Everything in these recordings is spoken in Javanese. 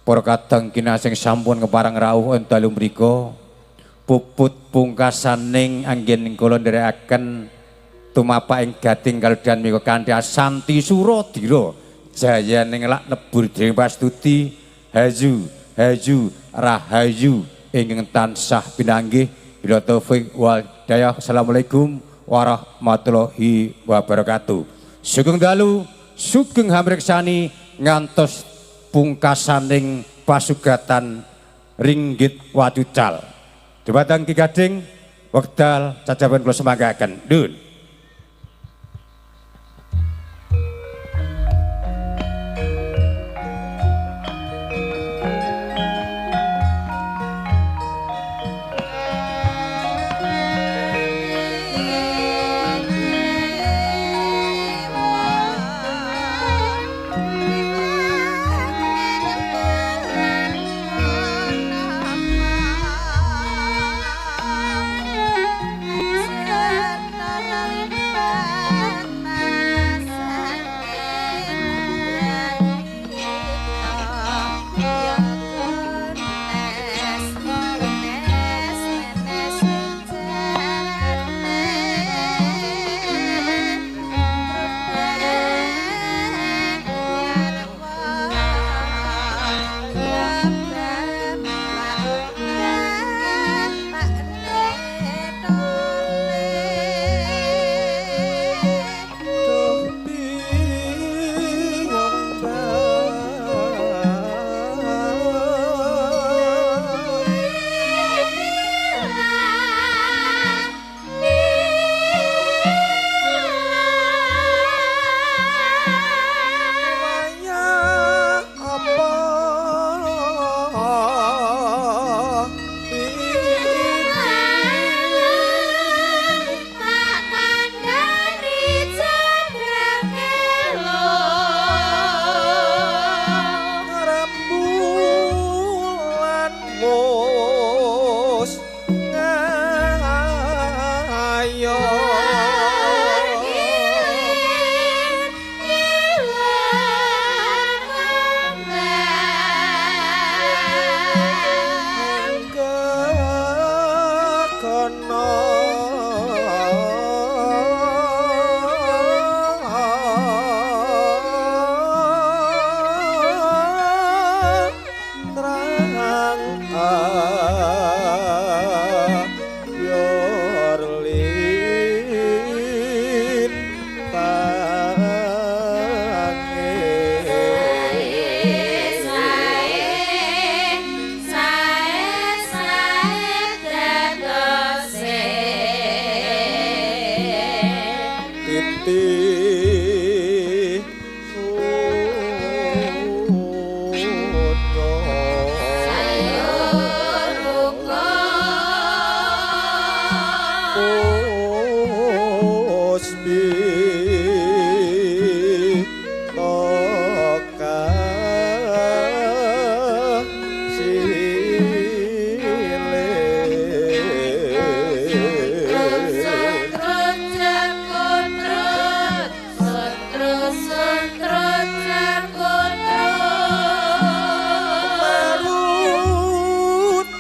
Para kadang kinasih sampun kepareng rawuh ing dalu mriku puput pungkasaning anggen kula nderekaken tumapak ing gading kalodhan mika kanthi asanti suradira jayaning lak lebur dening pastuti hayu hayu rahayu ingkang tansah pinanggih bila taufik wal hidayah. Assalamualaikum warahmatullahi wabarakatuh. Sugeng dalu, sugeng hamriksani ngantos pungkasaning pasugatan ringgit wacucal. Dumateng Ki Gading wekdal cacaban kula semanggaken. Dun.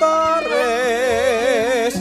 Marutares.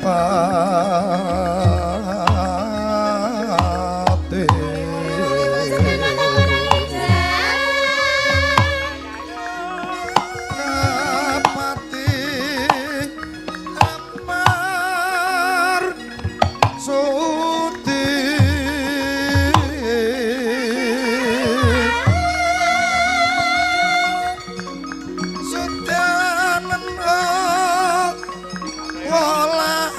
Kapati Kapati Amar Sudi Sudanen wolahan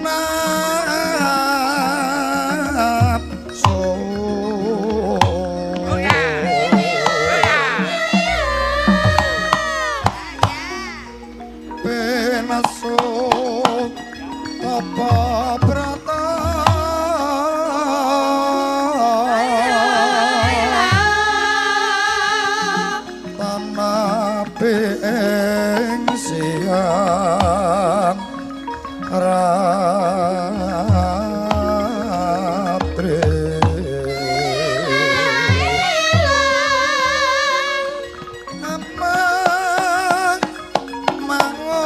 nafsu. Penasu tapa brata tanah ing siang ratri amang mangun.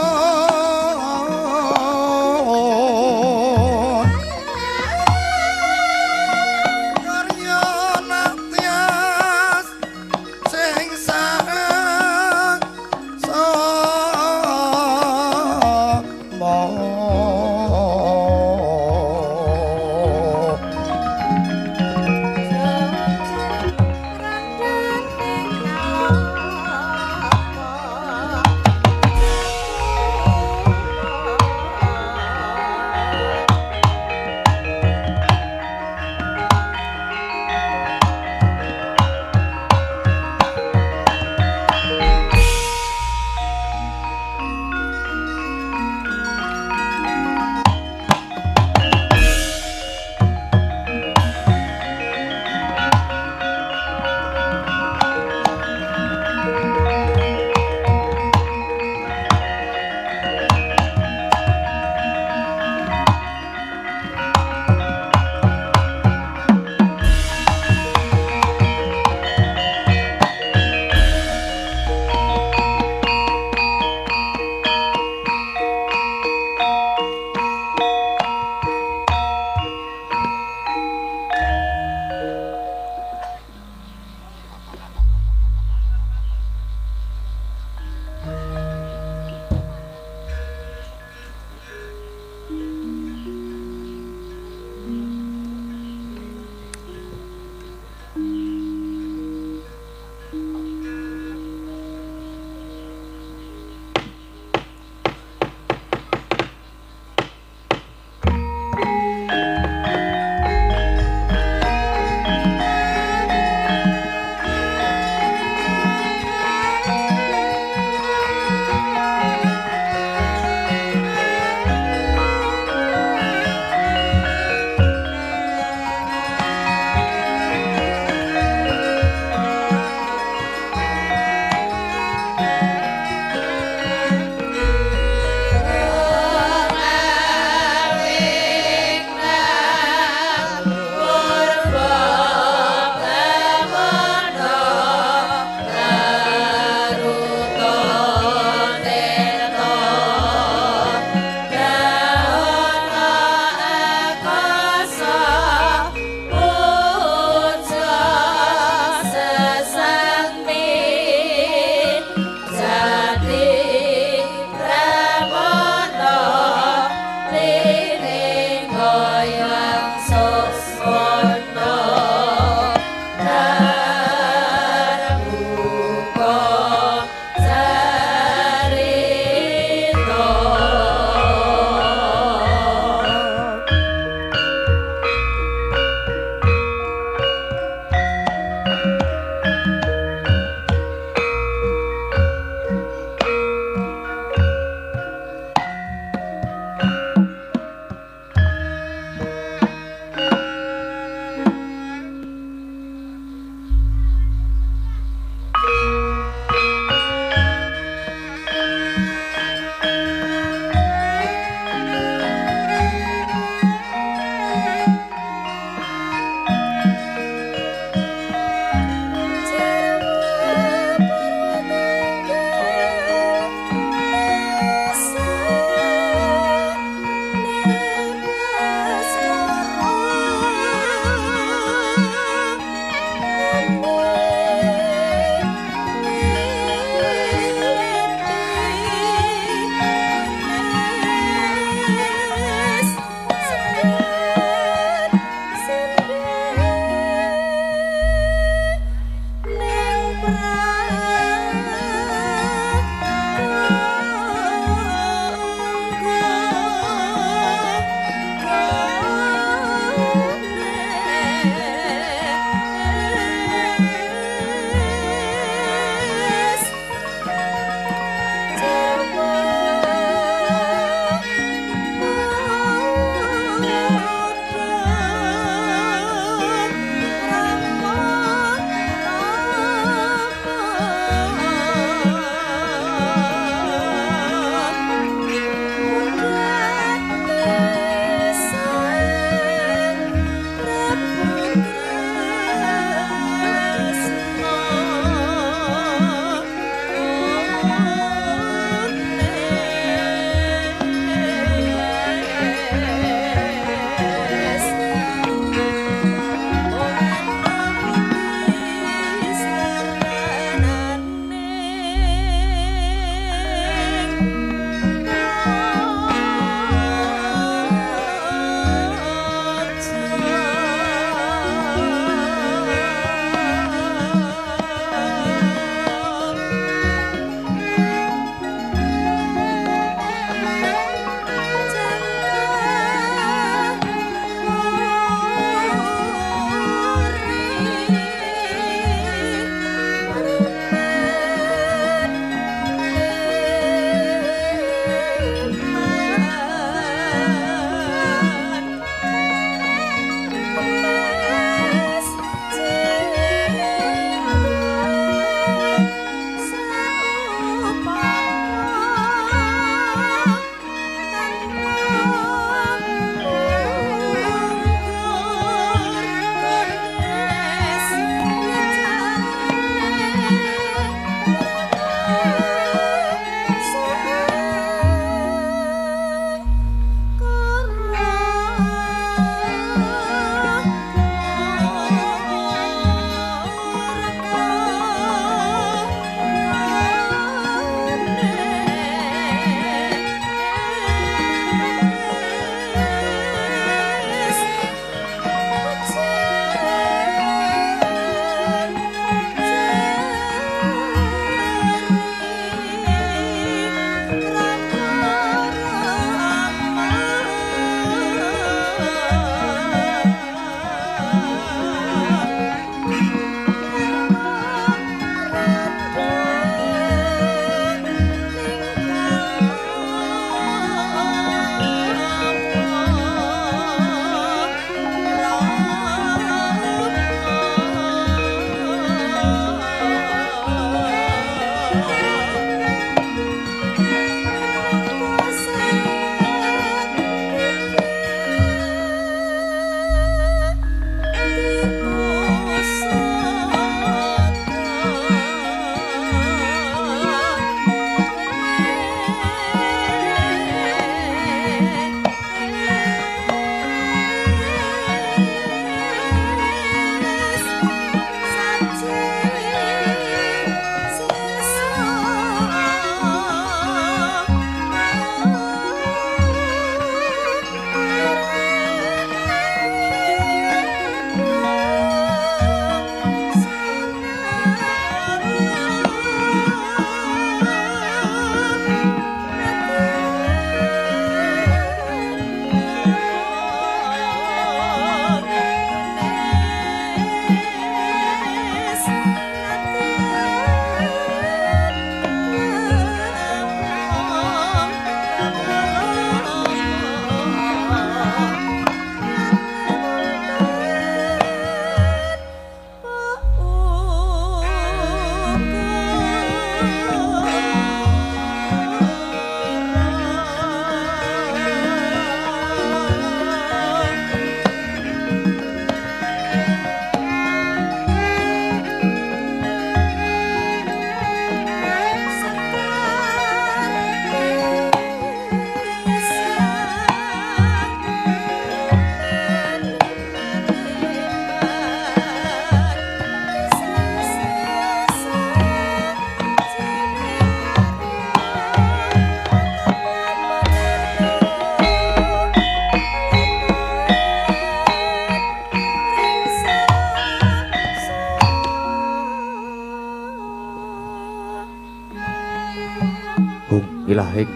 ilahing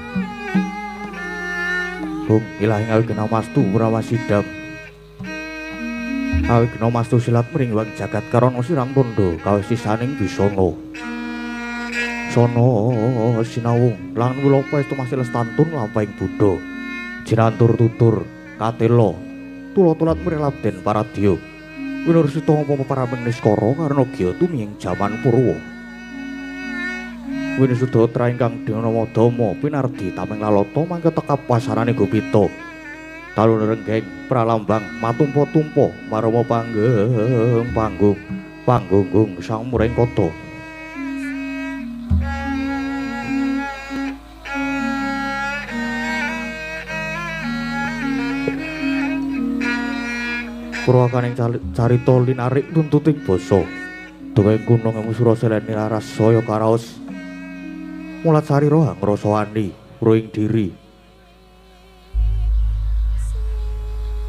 hung ilahing awigena mastu prawasidam awigena mastu silat mring wang jagat karana sirang tondo kawesisaning bisana sono sinawung lan wilopa estu masih lestantun lampahing buddha jinantur tutur katela tula-tulat mring Raden Paradya winursita apa para meniskara karena gya tumiyeng jaman purwa winisuda ingkang dinama dama pinardi tameng lalata mangke tekap pasarane gupita talun renggeng pralambang matumpa-tumpa marama panggeng panggung panggunggung sang muring kota. Purwakaning carita linarik tuntuting basa dongeng kuno ngemu suraseleni laras saya karaos mulat sarira hangrasa wani ruing diri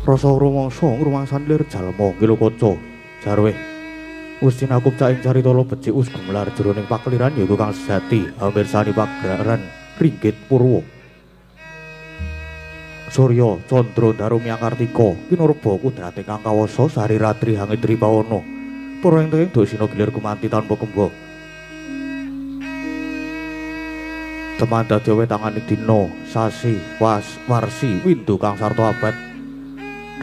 rasa rumangsa ngrumangsani lir jalma ngilu kaca jarweh wis tinakup caing carita lo becik wis gumelar jroning pakeliran yaiku kang sejati amirsani pagelaran ringgit purwa Surya Candra Darumya Kartika kinurba kudrate kang kawasa sari ratri hangedri pawana para ing tenging dosina gilir gumanti tanpa kemba teman dadi wetangane dina sasi was warsi windu kang sarta abad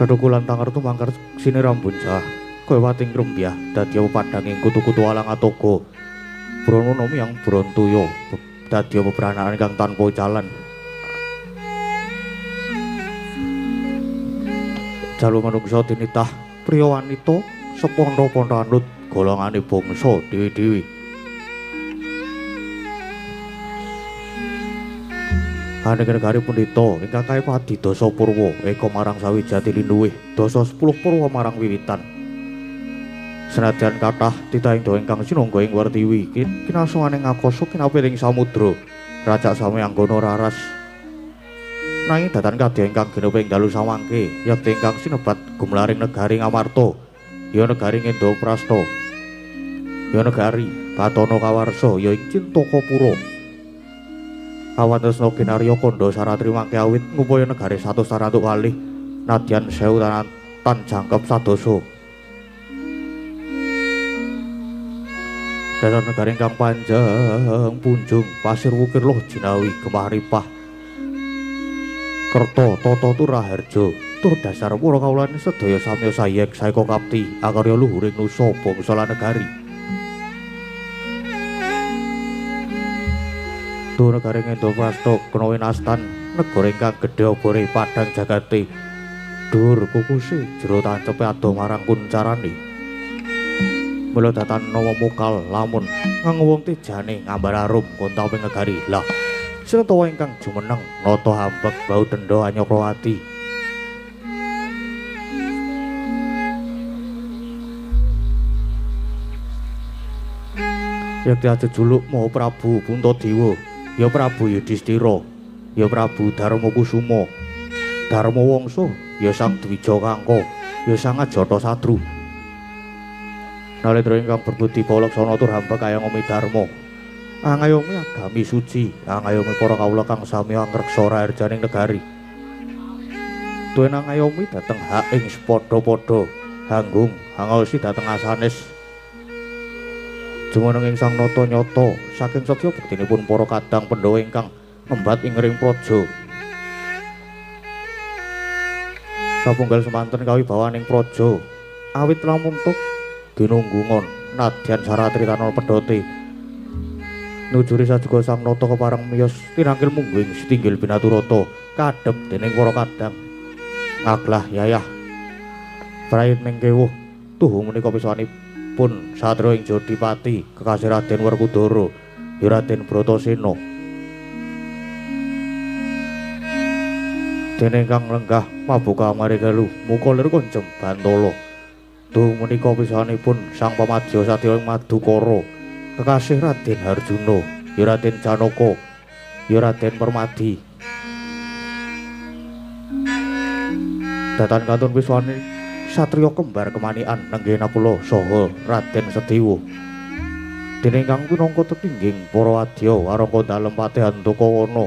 dedukulan tangertu mangker sine rambun jah kaya wating rumbyah dadi padhanging kutu-kutu alang atoga brono miyang brontoya dadi bebranakan kang tanpa jalan jalu manungsa tinitah priya wanita sepontha-pontha anut golongane bangsa dhewe-dhewe. Anegari pendhita ingkang kaya adidasa purwa eka marang sawijati linuwih dasa 10 purwa marang wiwitan. Senadyan kathah titahing dawa ingkang sinangga ing wertiwi kinasowaning akasa kinapiling samudra rajak sami anggana raras. Nanging datan kadya ingkang ginup ing dalu samangke yekti ingkang sinebat gumlaring negari Ngamarta ya negari Indraprasta ya negari Batana Kawarsa ya ing Cintakapura awantesna kinarya kandha saratri mangke awit ngupaya negari 100 tarantuk kalih nadyan 1000 tan jangkep sadasa dasar negari ingkang panjang punjung pasir wukir loh jinawi gemah ripah Kerta tata turaharja tur dasar para kawulane sedaya samya sayek saeka kapti akarya luhuring nusa bangsa lan negari. Tur negari Indraprasta kena winastan negara ingkang gedhe obore padhang jagate dhuwur kukuse jero tancepe adoh marang kuncarane. Mula datan nawa mukal lamun nganguwung tejane ngambar arum kontawing negari lah. Sinatawa ingkang jumeneng nata hambek bau denda Anyakrawati. Yekti ajejuluk Maha Prabu Puntadewa, ya Prabu Yudhistira, ya Prabu Darmakusuma, Darmawangsa, ya Sang Dwija Kangka, ya Sang Ajatasatru. Nalendra ingkang berbudi palaksana tur hambek kayangomi dharma. Angayomi agami suci, angayomi para kawula kang sami angreksa raharjaning negari. Tuwin angayomi dhateng hak ing padha-padha, hanggung hangaosi dhateng asanes. Jumeneng ing sang nata nyata saking setya bektinipun para kadang Pandhawa ingkang ngembat ing ring praja. Kapunggal semanten kawibawaning praja, awit lamun tuk ginunggungon nadyan saratri tanpa pedhote. Nujuri sajuga sang nata kepareng miyos tinangkil mungguing sitinggil binaturata kadhep dening para kadang ngaglah yayah prait ning kewuh tuhu menika pisanipun satriya ing Jodipati kekasih Raden Werkudara ya Raden Bratasena dene kang lenggah mabuka marigelu muka lir konjem bantala tuhu menika pisanipun sang pamadya satriya ing Madukara kekasih Raden Harjuna, ya Raden Janaka, ya Raden Permadi. Datan kantun wiswane satriya kembar kemanikan nenggih Nakula saha Raden Sediwa. Dene ingkang pinangka tetingging para wadya warangka dalem Patih Andakawana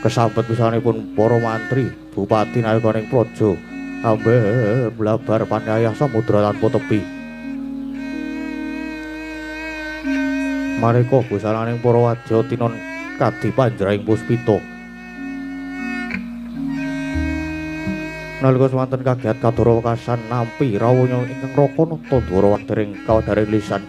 Kesambet pisanipun para mantri, bupati nalika ning praja amben blabar panyayah samudra tanpa tepi. Maneka busananing para wadya tinon kadi panjraing puspita. Nalika swanten kagiat kadara wekasan nampi rawuhnya ingkang raka nata ndara wekdering kawadharing lisan.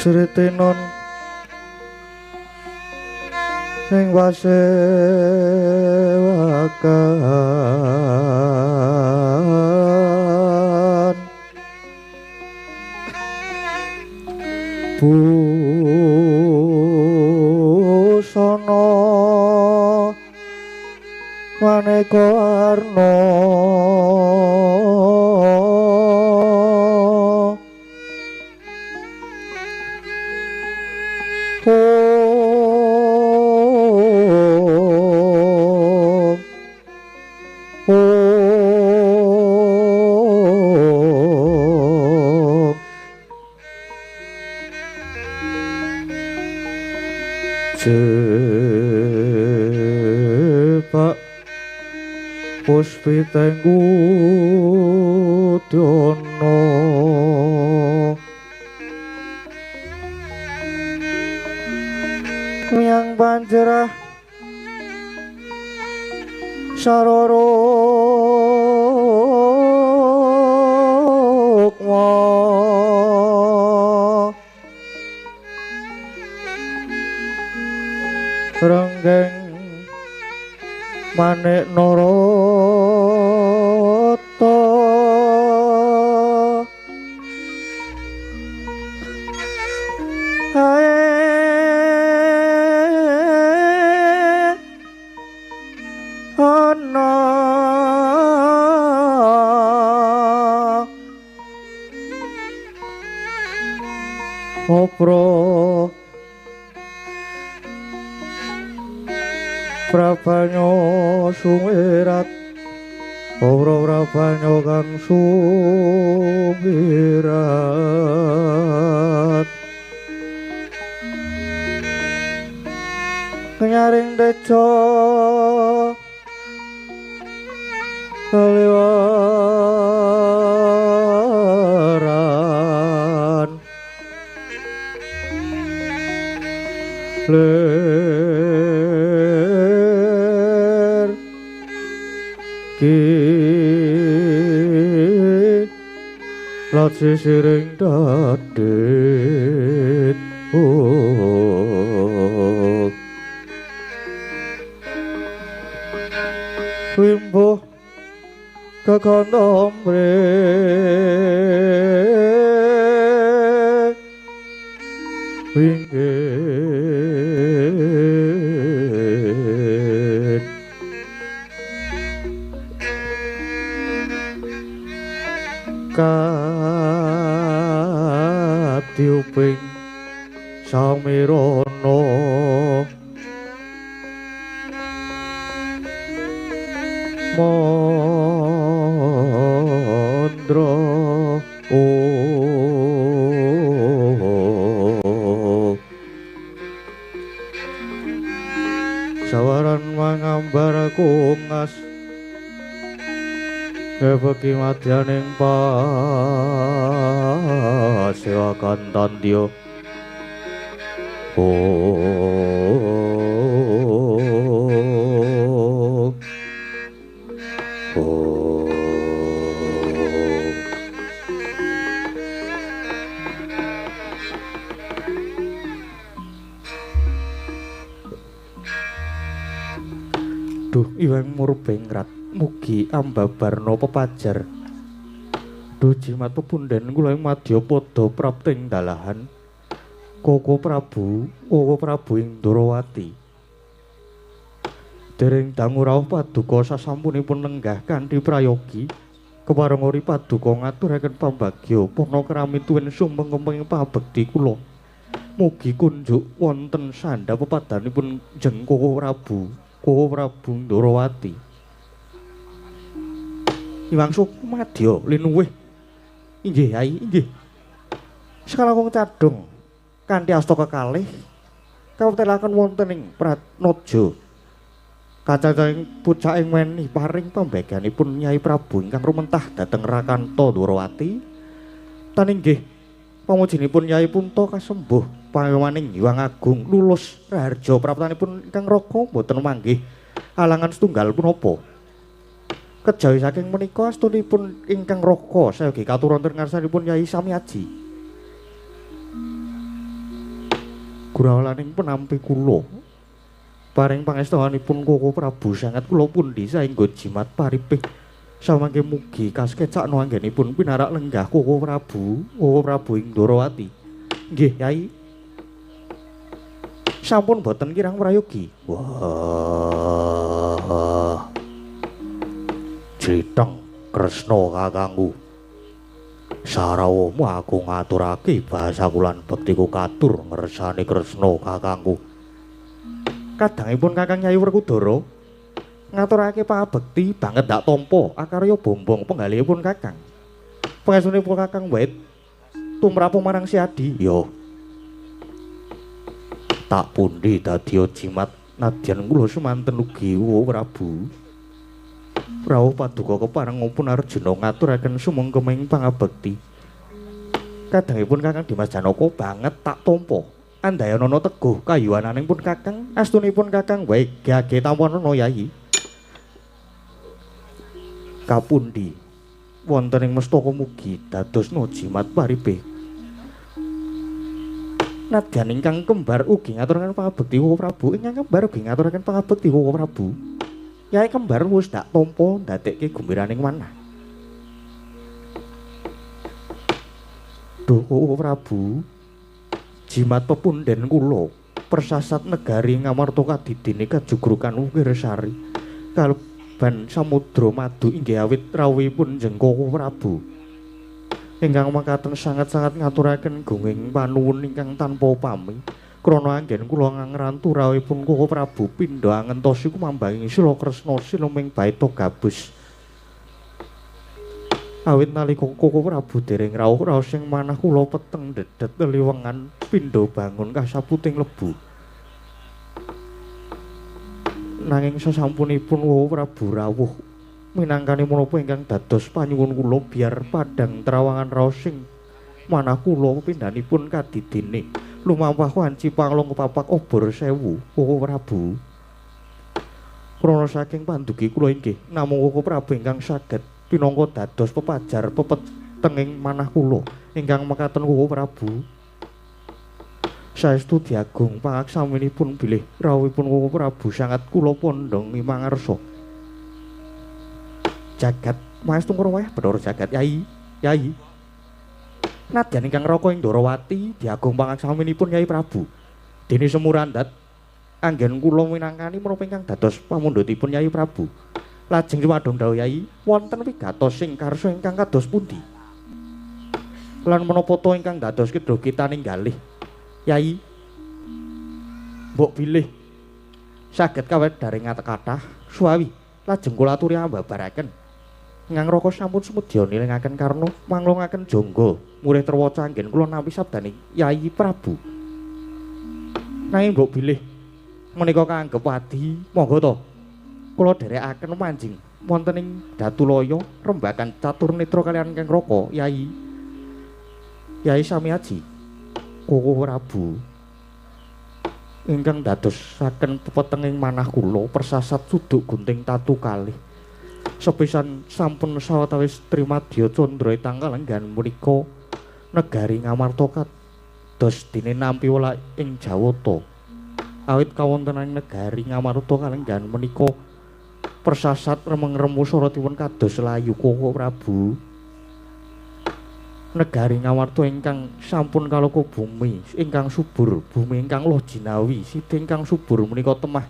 Sritenon ing wasewakan. Maneka warna Jepak puspiteng udyana Miang panjerah sarara rukma Renggeng manik narata hae ana opro Prabanyo sumirat ora prabanyo kang sumirat Nyaring tejo keliwaran Lir ki laci siring dadit Wimbuh kekondombre winggit Katiuping samirana Mandra Sawaran mangambar kungas Ebeki madyaning pasewakan tandya Duh Iwang Murbengrat mugi ambabarna pepajar. Duh jimat pepunden kula ing madyapada prapting dalahan Koko Prabu, Koko Prabu ing Ndorowati. Dereng dangu rawuh paduka sasampunipun lenggah kanthi prayogi kepareng ori paduka ngaturaken pambagya purnakrami tuwin sumengkemping pabekti kula. Mugi kunjuk wonten sandhap pepadanipun jeng Koko Prabu, Koko Prabu Ndorowati. Iwang Sukumadya linuwih. Inggih Yai, inggih. Sekalangkung cadhong kanthi asta kekalih kawetelaken wonten ing Pratnaja. Kacacaing pucaking weni paring pambeganipun Nyai Prabu ingkang rumentah dhateng Rakanta Ndorowati. Tan inggih pamujinipun Nyai Punta kasembuh pangemaning Hyang Agung lulus raharja praptanipun ingkang raga boten manggih alangan setunggal punapa. Kejawi saking menika astunipun ingkang raga sayogi katur wonten ngarsanipun Nyai Samyaji. Gurawalaning penampi kula paring pangestohanipun Koko Prabu sangat kula pundi saengga jimat paripih samangke mugi kaskecakna anggenipun pinarak lenggah Koko Prabu, Koko Prabu ing Ndorowati. Nggih Yai. Sampun boten kirang prayogi. Wah. Jlitheng Kresna kakangku. Sarawamu aku ngaturake bahasaku lan bektiku katur ngersani Kresna kakangku. Kadangipun Kakang Yayi Werkudara ngaturake pangabekti banget ndak tampa akarya bombong penggalihipun Kakang. Pangestunipun Kakang Wahid tumrapu marang si Adi. Yo. Tak pundi dadi jimat nadyan kula semanten ugi Prabu. Rawuh paduka kepareng pun Arjuna ngaturaken sumengkeming pangabekti. Kadangipun Kakang Dimas Janaka banget tak tampa. Andayanana teguh kayuwananing pun Kakang, astunipun Kakang wae gage tampanana Yayi. Kapundi wonten ing mestaka mugi dadosna jimat paribeh. Nadyan ingkang kembar ugi ngaturaken pangabekti Koko Prabu, ingkang kembar ugi ngaturaken pangabekti Koko Prabu. Yai kembar wis dak tampa ndadekke gumbiraning manah. Duh Koko Prabu, jimat pepunden kula persasat negari Ngamarta kadidine kajugrukan Wukirsari. Kaleban samudra madu inggih awit rawuhipun jeng Koko Prabu. Ingkang makaten sanget-sanget ngaturaken gunging panuwun ingkang tanpa upami. Krana anggen kula ngrantu rawuhipun Koko Prabu pindha angentosi kumambanging sila Kresna siluming baita gabus. Awit nalika Koko Prabu dereng rawuh raos ing manah kula peteng dedet liwengan pindha bangun kasaputing lebu. Nanging sasampunipun Koko Prabu rawuh minangkani menapa ingkang dados panyuwun kula biar padhang trawangan raos ing manah kula pindhanipun kadidine lumampah wanci panglong kepapak obor sewu Koko Prabu. Krana saking pandugi kula inggih namung Koko Prabu ingkang saged pinangka dados pepajar pepetenging manah kula ingkang mekaten Koko Prabu. Saestu diagung pangaksaminipun bilih rawuhipun Koko Prabu sangat kula pondhong mangarsa. Jagat maestu ngrawah Bathara Jagat Yai, Yai. Nadyan ingkang raka ing Ndorowati diagung pangaksaminipun Yai Prabu. Dene Semurandat anggen kula minangkani menapa ingkang dados pamundhutipun Yai Prabu. Lajeng cumadong dawuh Yai, wonten wigatos sing karsa ingkang kados pundi? Lan menapa ta ingkang dados kedha kita ninggalih? Yai, mbok bilih saged kawedharing kathah suwawi lajeng kula aturi ambabaraken. Ingkang raka sampun sumedya nilingaken karna manglongaken jangga murih terwaca anggen kula nampi sabdaning Yai Prabu. Nanging mbok bilih menika kaanggep wadi, monggo to kula dherekaken manjing wonten ing Datulaya rembagan catur netra kaliyan Kang Raka Yai. Yai Samiaji Koko Prabu ingkang dadosaken pepetenging manah kula persasat suduk gunting tatu kalih. Sepisan sampun sawetawis Trimadya Candra tangkalenggan menika negari Ngamarta kados dene nampi welah ing Jawata. Awit kawontenan negari Ngamarta kalenggan menika persasat remeng-remu saratipun kados layu Koko Prabu. Negari Ngamarta ingkang sampun kaloka bumi ingkang subur, bumi ingkang loh jinawi, sida ingkang subur menika temah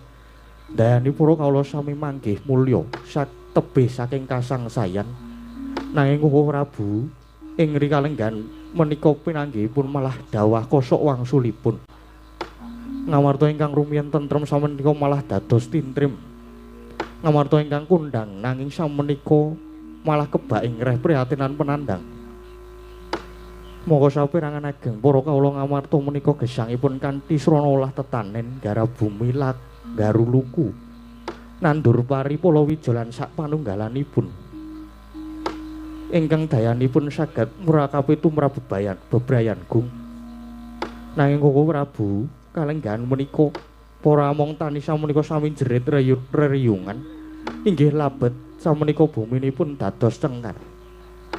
ndayani para kawula sami manggih mulya tebih saking kasangsayan. Nanging Koko Prabu ing rikalenggan menika pinanggihipun malah dawah kosok wangsulipun. Ngamarta ingkang rumiyin tentrem samenika malah dados tintrim. Ngamarta ingkang kondhang nanging samenika malah kebak ing reh prihatinan penandang. Monggo saperangan ageng para kawula Ngamarta menika gesangipun kanthi srana olah tetanen garap bumi lak garuluku nandur pari palawija lan sak panunggalanipun ingkang dayanipun saged murakapi tumrap bebrayan gung. Nanging Koko Prabu kalenggahan menika para among tani samenika sami jerit reriyungan inggih labet samenika buminipun dados cengkar,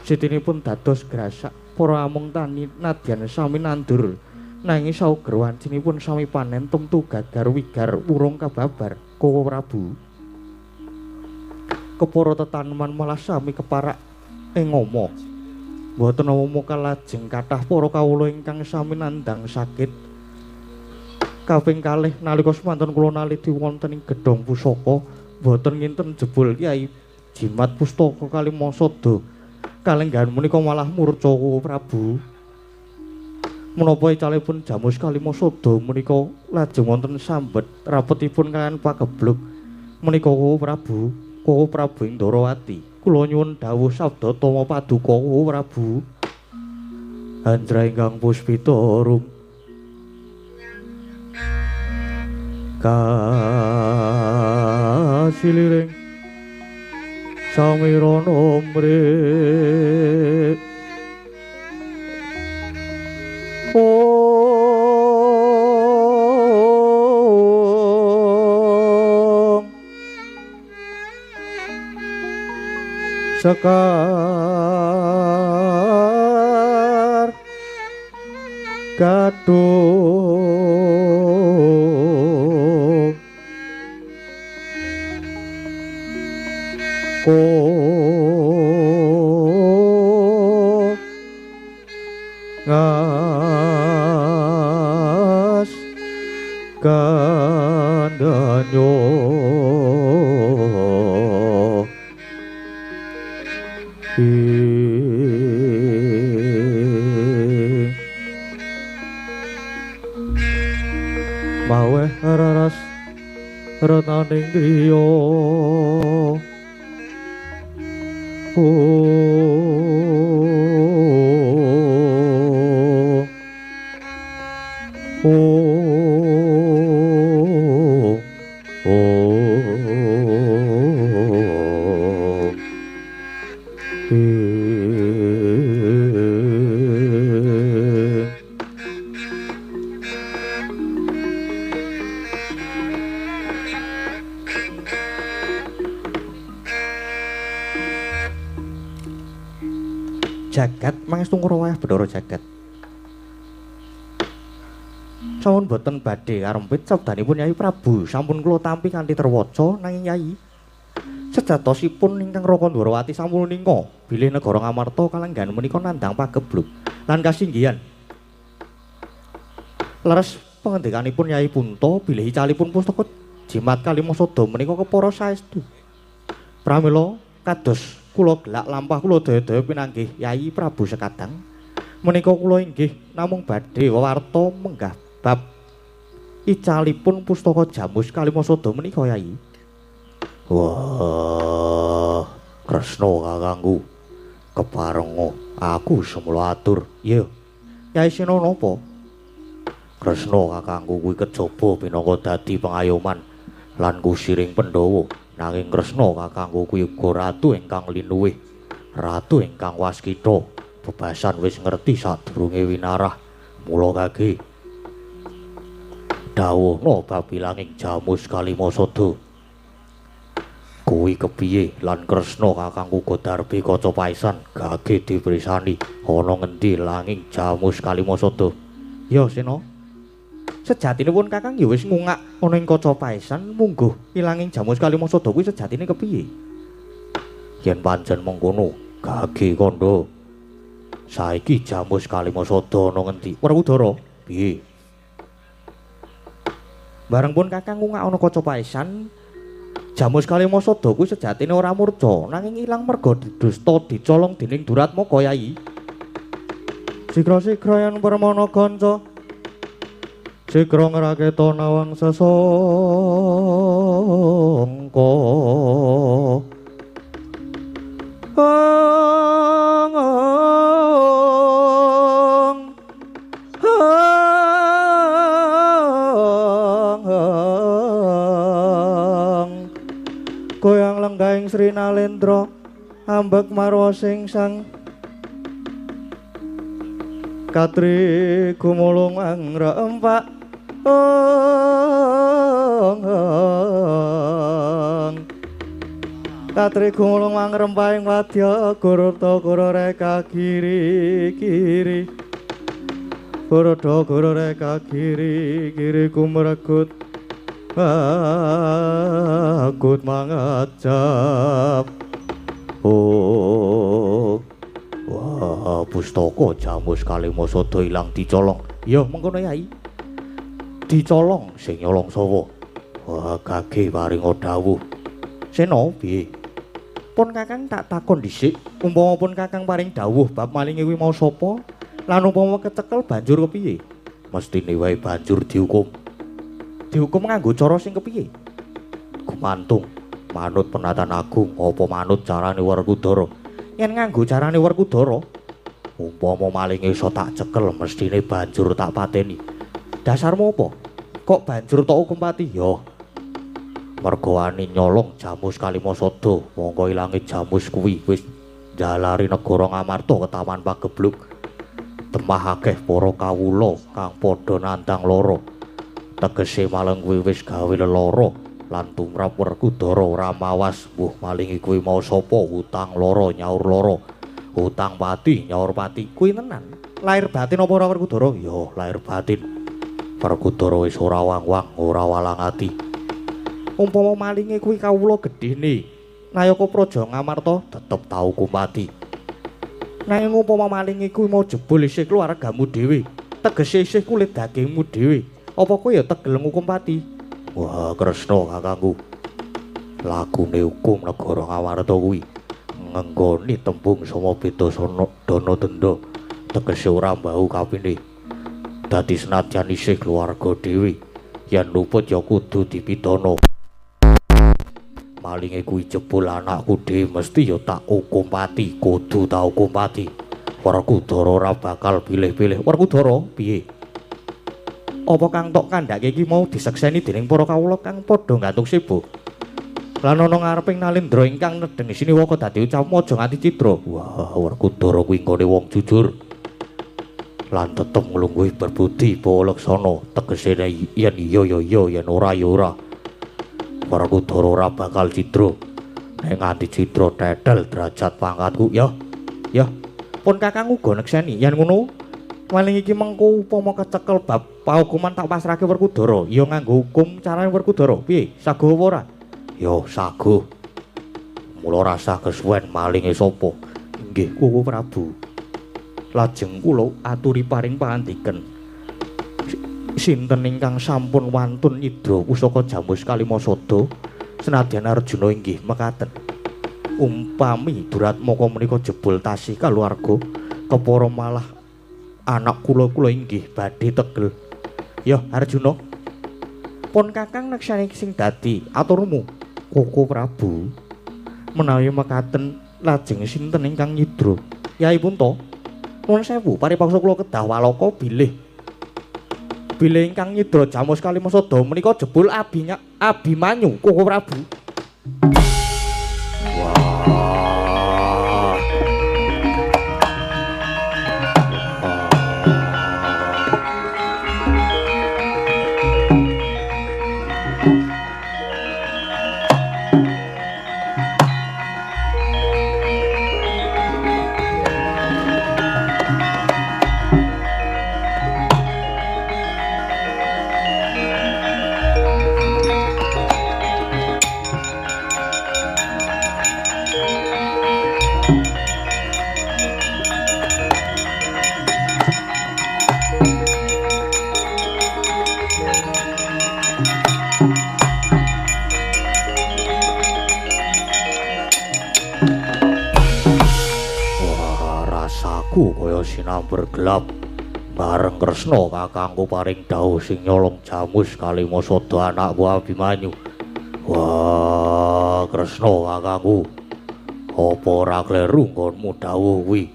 sitinipun dados grasak. Para among tani nadyan sami nandur nanging sauger wancinipun sami panen tumtu gagar wigar wurung kababar Koko Prabu. Kepara tetaneman malah sami keparak ing ngoma. Mboten namung kalajeng kathah para kawula ingkang sami nandhang sakit. Kaping kalih nalika semanten kula naliti wonten ing gedhong pusaka mboten nginten jebul Kyai jimat pustaka Kalimasada kalenggahan menika malah murca Prabu. Menapa icalipun Jamus Kalimasada menika lajeng wonten sambet rapetipun kaliyan pageblug menika Prabu, Prabu ing Ndorowati. Kula nyuwun dawuh sabda tama paduka Prabu. Anjra ingkang puspita rum kasiliring samirana mrik Om Sekar Gadung Ko ngas kandanyo maweh raras retaning griya. Oh, oh, oh, Jagat mangestu ngrawayah Bathara Jagat. Sampun boten badhe arempit sabdanipun Yai Prabu sampun kula tampi kanthi terwaca nanging Yai sejatosipun ingkang Raka Ndwarawati sampun ninga bilih negara Ngamarta kalenggahan menika nandhang pageblug lan kasinggihan. Leres pangendikanipun Yai Punta bilih icalipun pustaka Jimat Kalimasada menika kepara saestu. Pramila kados kula gelak lampah kula daya-daya pinanggih Yai Prabu sekadang menika kula inggih namung badhe wewarta menggah bab icalipun pustaka Jamus Kalimasada menika Yai. Wah, Kresna kakangku keparenga aku semula atur. Iya. Yai Sena napa? Kresna kakangku kuwi kejaba minangka dadi pengayoman lan kusiring Pandhawa. Nanging Kresna kakangku kuwi uga ratu ingkang linuwih, ratu ingkang waskita. Bebasan wis ngerti sadurunge winarah. Mula kage dawuhna bab ilanging Jamus Kalimasada. Kuwi kepiye lan Kresna kakangku uga darbi kaca paesan gage dipresani ana ngendi langing Jamus Kalimasada. Ya Sena, sejatinipun kakang ya wis ngungak ana ing kaca paesan mungguh ilanging Jamus Kalimasada kuwi sejatine kepiye? Yen pancen mengkono gage kandha saiki Jamus Kalimasada ana ngendi? Werkudara piye? Bareng pun kakang ngungak ana kaca paesan Jamus Kalimasada kuwi sejatine ora murca nanging ilang merga didusta dicolong dening Duratmaka Yai. Sigra-sigra yen permana kanca sigra ngraketa nawang sesangka. Goyang lenggahing Sri Nalendra ambek marwa sing sang katri gumulung angrempak katri gumulung angrempahing wadya gurta guru reka kiri kiri gurta guru reka kiri kiri kumregut akut mangajab. Oh, wah, pustaka Jamus Kalimasada ilang dicolong. Ya mengkono Yai. Dicolong sing nyolong sapa? Wah, gage paringa dawuh. Sena piye? Pun Kakang tak takon dhisik, umpama pun Kakang paring dawuh bab malinge kuwi mau sapa, lan umpama kecekel banjur kepiye? Mestine wae banjur dihukum. Dihukum nganggo cara sing kepiye? Gumantung manut penatan agung apa manut carane Werkudara. Yen nganggo carane Werkudara, umpama malinge iso tak cekel mestine banjur tak pateni. Dasarmu apa? Kok banjur tak hukum pati? Yo. Mergo wani nyolong jamus Kalimasada, mongko ilange jamus kuwi wis njalari negara Ngamarta ketaman pagebluk. Temah akeh para kawula kang padha nandang lara. Tegese maleng kuwi wis gawe lelara lan tumrap Werkudara ora mawas mbuh malinge kuwi mau sapa, utang lara nyaur lara. Utang pati nyaur pati. Kuwi tenan. Lahir batin apa ora Werkudara? Ya, lahir batin. Werkudara wis ora wang-wang, ora walang ati. Umpama malinge kuwi kawula gedhene Nayaka Praja Ngamarta tetep tau kumpati. Nanging umpama malinge kuwi mau jebul isih keluargamu dhewe, tegese isih kulit dagingmu dhewe, apa kowe ya tegel ngukum pati? Wah, Kresna kakangku. Lagune hukum negara Ngamarta kuwi ngenggoni tembung samabeda dana denda, tegese ora mbau kapine. Dadi senadyan isih keluarga dhewe, yen luput ya kudu dipidana. Malinge kuwi jebul anakku dhewe mesti ya tak hukum pati, kudu tak hukum pati. Werkudara ora bakal pilih-pilih. Werkudara piye? Apa kang tok kandhake iki mau disekseni dening para kawula kang padha gantung sebo? Lan ana ngareping Nalindra ingkang nedheng isine waka dadi ucapmu aja nganti cidra. Wah, Werkudara kuwi nggone wong jujur. Lan tetep nglungguhi berbudi bawa laksana, tegese yen iya ya iya, yen ora ya ora. Werkudara ora bakal cidra. Nek nganti cidra tetel derajat pangkatku ya. Ya, pun Kakang uga nekseni yen ngono. Maling iki mengko upama kecekel bab paukuman tak pasrahke Werkudara, ya nganggo hukum carane Werkudara. Piye? Saguh apa ora? Ya saguh. Mula rasah kesuwen malinge sapa? Inggih Koko Prabu. Lajeng kula aturi paring pangandiken. Sinten ingkang sampun wantun nyidra pusaka Jamus Kalimasada senadyan Arjuna inggih mekaten. Umpami Duratmaka menika jebul tasih kaluwarga kepara malah anak kula-kula inggih badhe tegel. Ya Arjuna, pun Kakang nekseni sing dadi aturmu. Koko Prabu, menawi mekaten lajeng sinten ingkang nyidra? Yai Punta, nuwun sewu paripaksa kula kedah walaka bilih bilih ingkang nyidra Jamus Kalimasada menika jebul Abimanyu Koko Prabu. Wah. Sinamber gelap bareng Kresna kakangku paring dawuh sing nyolong Jamus Kalimasada anakku Abimanyu. Wah, Kresna kakangku, apa ora kleru nggonmu dawuh kuwi?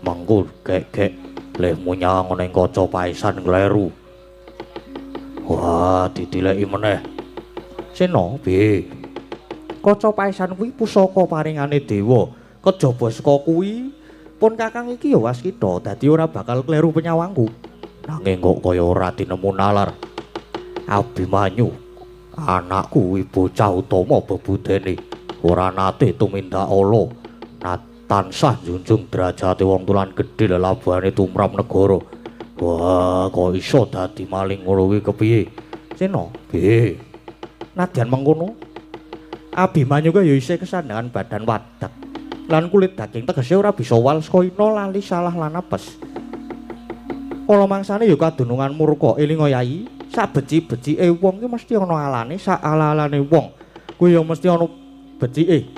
Mengko gek-gek lehmu nyawang ning kaca paesan kleru. Wah, ditileki meneh. Sena, piye? Kaca paesan kuwi pusaka paringane dewa. Kejaba saka kuwi pun Kakang iki ya waskita, dadi ora bakal kleru penyawangku. Nanging kok kaya ora tinemu nalar. Abimanyu anakku kuwi bocah utama bebudene, ora nate tumindak ala, tansah njunjung derajate wong tulan gedhe lelabuhane tumrap negara. Wah, kok iso dadi maling ngono kuwi kepiye? Sena, piye? Nadyan mengkono, Abimanyu kuwi ya isih kesandangan badan wadak lan kulit daging, tegese ora bisa wal saka ina lali salah lan apes. Kala mangsane ya kadunungan murka. Elinga Yai, sak beci-becike wong ki mesti ana alane, sak ala-alane wong kuwi ya mesti ana becike.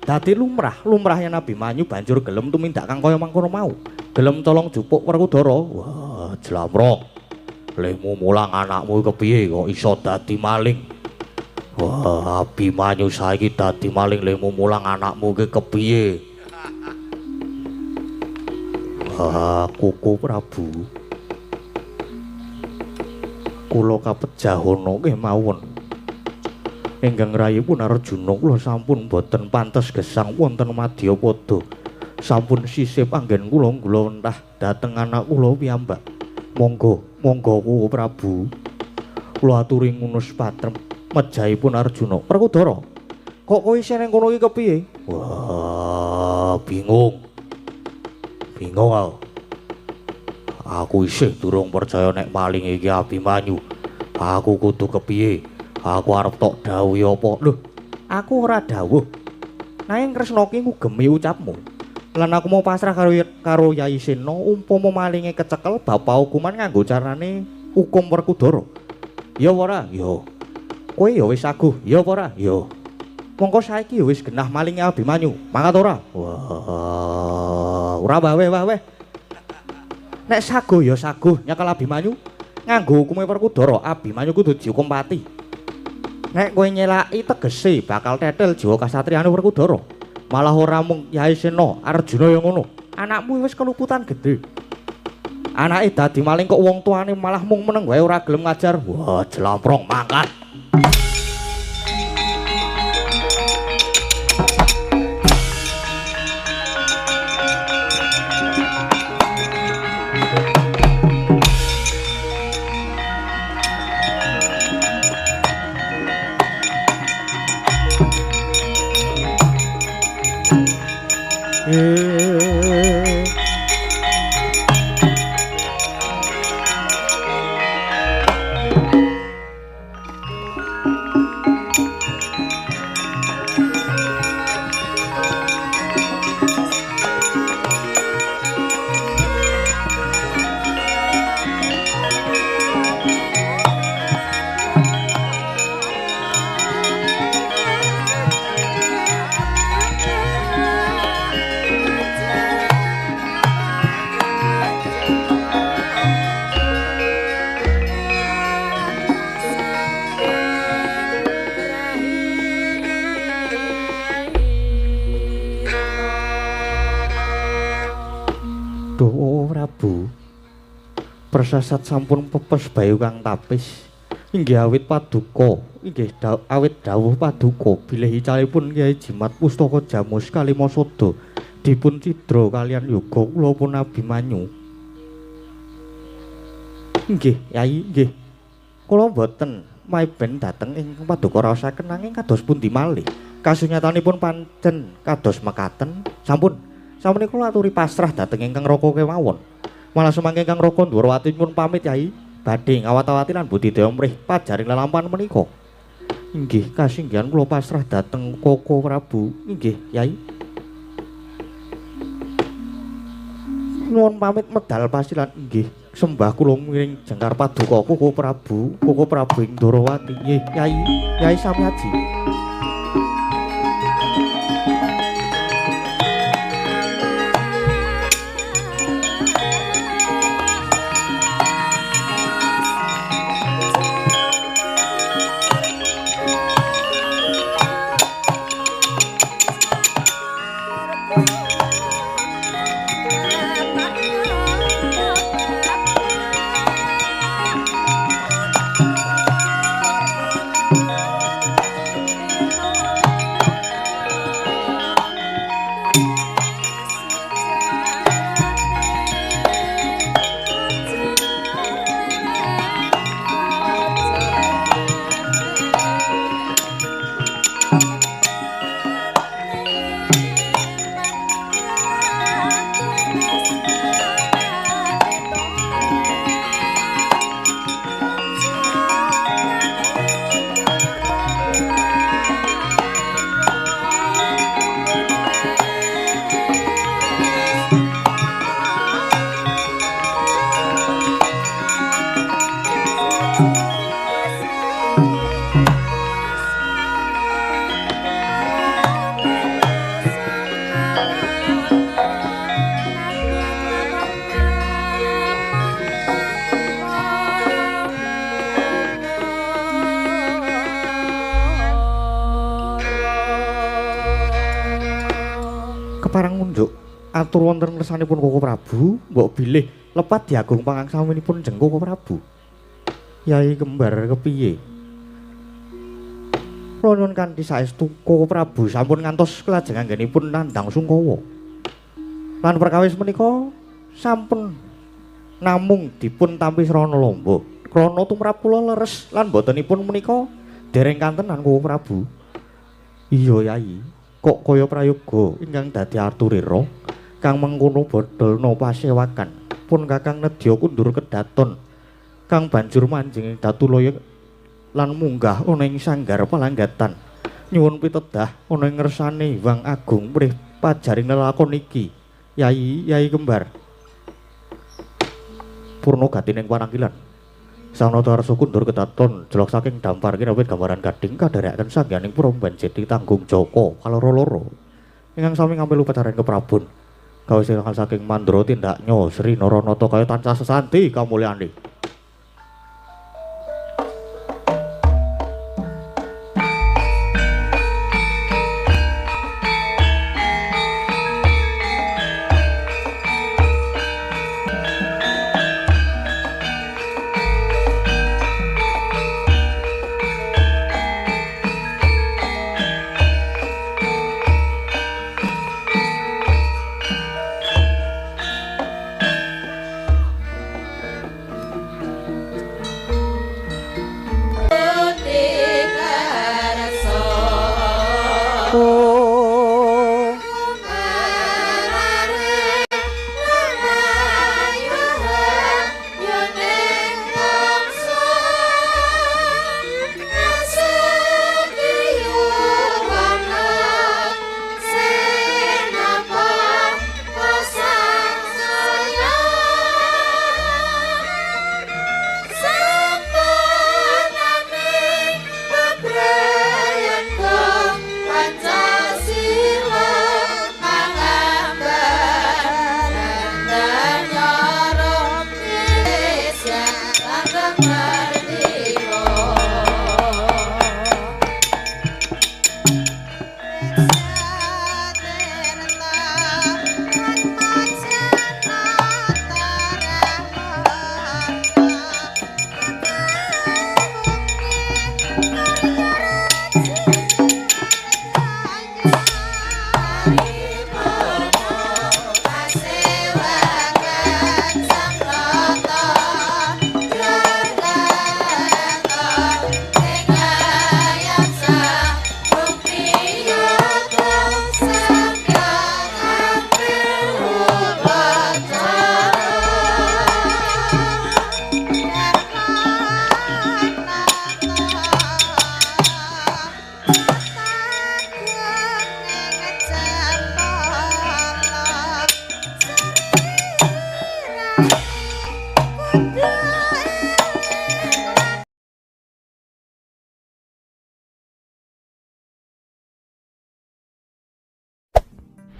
Dadi lumrah, lumrah yen Abimanyu banjur gelem tumindak kang kaya mangkono mau. Gelem colong jupuk Werkudara. Wah, jlamprong. Lehmu mulang anakmu kepiye kok iso dadi maling? Wah, Abimanyu saiki dadi maling, lehmu mulang anakmu ki kepiye? Wah, Koko Prabu. Kula kapejahana kemawon. Ingkang rayipun Arjuna kula sampun boten pantes gesang wonten madyapada. Sampun sisih panggen kula nggulawentah dhateng anak kula piyambak. Monggo, monggo Koko Prabu. Kula aturi ngunus patrem mejahipun Arjuna. Werkudara, kok kowe isih ning kono iki kepiye? Wah, bingung. Bingung aku. Aku isih durung percaya nek maling iki Abimanyu. Aku kudu kepiye? Aku arep tok dawuhi apa? Lho, aku ora dawuh. Nanging Kresna ki ngugemi ucapmu. Lan aku mau pasrah karo Yai Sena umpama malinge kecekel bapak hukuman nganggo carane hukum Werkudara. Ya ora? Ya. Kowe ya wis aguh, ya apa ora? Ya. Mongko saiki ya wis genah malinge Abimanyu. Mangkat ora? Wah, ora wae. Nek saguh ya saguh nyekel Abimanyu nganggo hukume Werkudara, Abimanyu kudu dihukum pati. Nek kowe nyelaki tegese bakal tetel jiwa kasatriyane Werkudara. Malah ora mung Yai Sena, Arjuna ya ngono. Anakmu wis keluputan gedhe. Anake dadi maling kok wong tuane malah mung meneng wae ora gelem ngajar. Wah, jlamprong mangkat. Persasat sampun pepes bayu kang tapis. Inggih awit paduka, inggih awit dawuh paduka bilih icalipun Kyai Jimat Pustaka Jamus Kalimasada dipun cidra kalian yoga kula pun Abimanyu. Inggih, Yai, inggih. Kula mboten maiben dhateng ing paduka raosaken nanging kados pundi malih. Kasunyatanipun pancen kados mekaten. Sampun, sampun kula aturi pasrah dhateng ingkang raka kemawon. Malah sumangke Kang Raka Ndwarawati pun pamit Yai, badhe ngawat-awati lan budidaya mrih pajaring lelampahan menika. Inggih, kasinggihan kula pasrah dhateng Koko Prabu. Inggih, Yai. Nuwun pamit medal pasilan. Inggih, sembah kula miring jengkar paduka Koko Prabu, Koko Prabu ing Ndwarawati. Nggih, Yai, Yai sami aji. Atur wonten ngersanipun Koko Prabu, mbok bilih lepat diagung pangangsaminipun jeng Koko Prabu. Yai kembar kepiye? Kula nyuwun kanthi saestu Koko Prabu sampun ngantos kelajeng anggenipun nandhang sungkawa. Lan perkawis menika sampun namung dipun tampi srana lamba. Krana tumrap kula leres lan botenipun menika dereng kantenan Koko Prabu. Iya Yai, kok kaya prayoga ingkang dadi aturira kang mengkono bodolna pasewakan. Pun Kakang nedya kundur kedaton kang banjur manjing ing Datulaya lan munggah ana ing sanggar palanggatan. Nyuwun pitedah ana ing ngersane Hyang Agung mrih pajaring lelakon iki. Yai, Yai kembar. Purna gatining panangkilan. Sang Nata Arsa kundur kedaton jelok saking dampar kinawit gambaran gading kadherekaken sangganing Puromban Jeti Tanggung Joko kaloro-loro ingkang sami ngambil upacara keprabon. Gawe saking mandra tindaknya Sri Naranata kaya tansah sesanti kamulyane.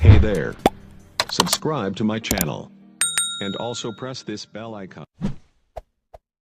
Hey there. Subscribe to my channel. And also press this bell icon.